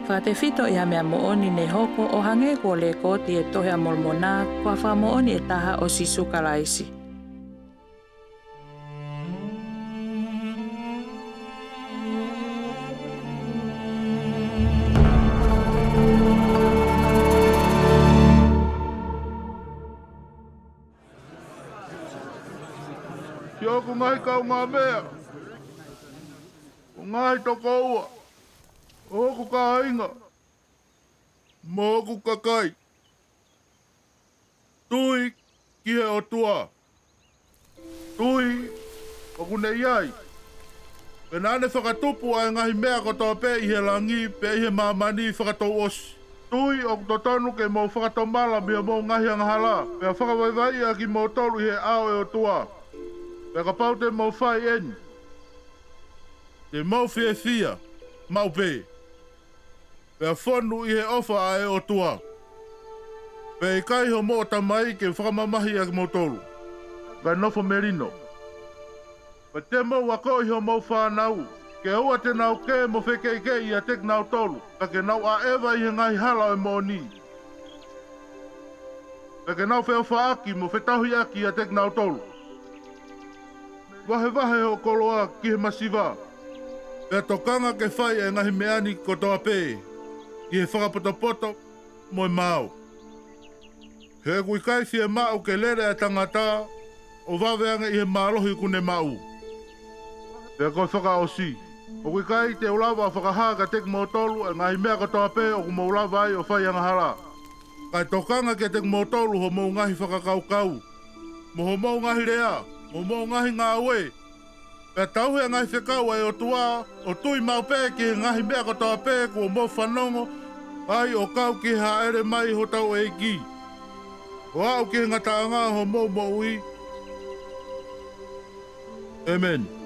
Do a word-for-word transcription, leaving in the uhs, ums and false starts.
Fakatefito ʻi ha meʻa moʻoni ne hoko ʻo hangē kuo lekooti ʻi he Tohi ʻa Molomoná, ko ha fakamoʻoni ʻe taha ʻo Sīsū Kalaisi. Siʻoku ngaahi kaungāmeʻa, ʻo ngaahi tokoua, ʻo hoku kāinga, mo hoku kakai. Tui ki he ʻOtua. Tui ʻoku ne ʻi ai. Pea naʻá ne fakatupu ʻa e ngaahi meʻa kotoa pē ʻi he langi pea ʻi he māmani fakatouʻosi. Tui ʻoku totonu ke mou fakatomala mei hoʻomou ngaahi angahalá, pea fakavaivaiʻi ʻa kimoutolu ʻi he ʻao ʻo e ʻOtuá. Pea kapau te mou fai ʻeni, te mou fiefia maʻu pē, pea fonu ʻi he ʻofa ʻa e ʻOtuá. Pea ʻikai hoʻomou ʻatamaí ke fakamamahiʻi ʻa kimoutolu, kae nofo melino. Pea te mou akoʻi hoʻomou fānaú, ke ʻoua te nau kē mo fekeʻikeʻi ʻiate kinautolu, ka ke nau ʻaʻeva ʻi he ngaahi hala ʻo e moʻoní, pea ke nau feʻofaʻaki mo fetauhiʻaki ʻiate kinautolu. Vahevahe hoʻo koloá ki he masivá. Pea tokanga ke fai ʻa e ngaahi meʻá ni kotoa pē ʻi he fakapotopoto mo e maau. He ʻoku ʻikai fie maʻu ke lele ʻa e tangatá ʻo vave ange ʻi he mālohi ʻokú ne maʻú. Pea ko e fakaʻosí, ʻoku ʻikai te u lava ʻo fakahā kiate kimoutolu ʻa e ngaahi meʻa kotoa pē ʻoku mou lava ai ʻo fai angahalá. Kae tokanga kiate kimoutolu hoʻomou ngaahi fakakaukaú, mo hoʻomou ngaahi leá, mo hoʻomou ngaahi ngāué, pea tauhi ʻa e ngaahi fekau ʻa e ʻOtuá, ʻo tui maʻu pē ki he ngaahi meʻa kotoa pē kuo mou fanongo ai ʻo kau ki he hāʻele mai hotau ʻEikí, ʻo aʻu ki he ngataʻanga ʻo hoʻomou moʻuí. ʻĒmeni.